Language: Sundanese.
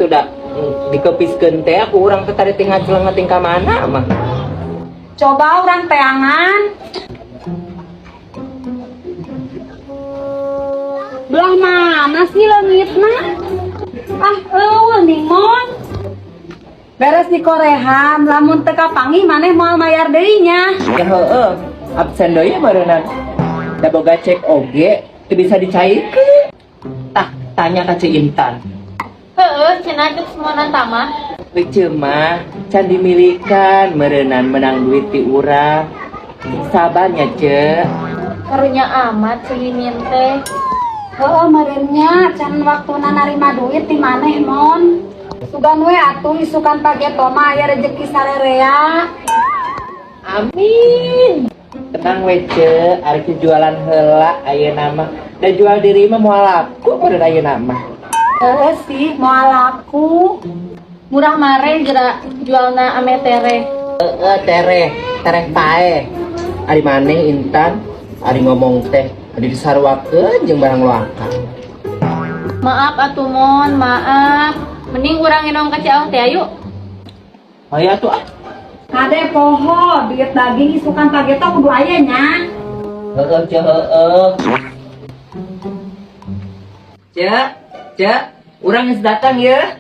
Atuh da dikepiskeun teh aku urang teh tadi tinggal ngaceleng ka mana mah. Coba urang teangan. Belah mana sih leungitna? Ah, eueuh ning Mon. Beres di korehan, lamun teu kapanggih maneh moal mayar deui nya. Ya heeh, absen deui meureunnan. Da boga cek oge teu bisa dicairkeun. Tah, tanya ka Ceu Intan. Heeh, cenah cek semua mah. Ceu mah can dimilikan meureunnan menang duit ti urang. Sabarnya, Ceu. Karunya amat Ceu Mimin teh. Heeh, meureun nya can waktuna narima duit ti maneh, Mon. Sugan we atuh isukan pageto mah aya rezeki sarerea. Amin. Tenang we, Ceu, ari Ceu jualan heula ayeuna mah. Da jual diri mah moal laku meureun ayeuna mah. Heeh sih, moal laku. Murah mare geura jualna ame tereh. Heeh, tereh, tereh paeh. Ari maneh Intan, ari ngomong teh ari disaruakeun jeung barang loakan. Maaf atuh Mon, maaf. Mending urang nginong ka Ciaung teh ayo. Hayu atuh ah. Kade poho, duit daging isukan pageto kudu aya nya. Heeh, Ceu, heeh. Ceu, Ceu, urang geus datang ya.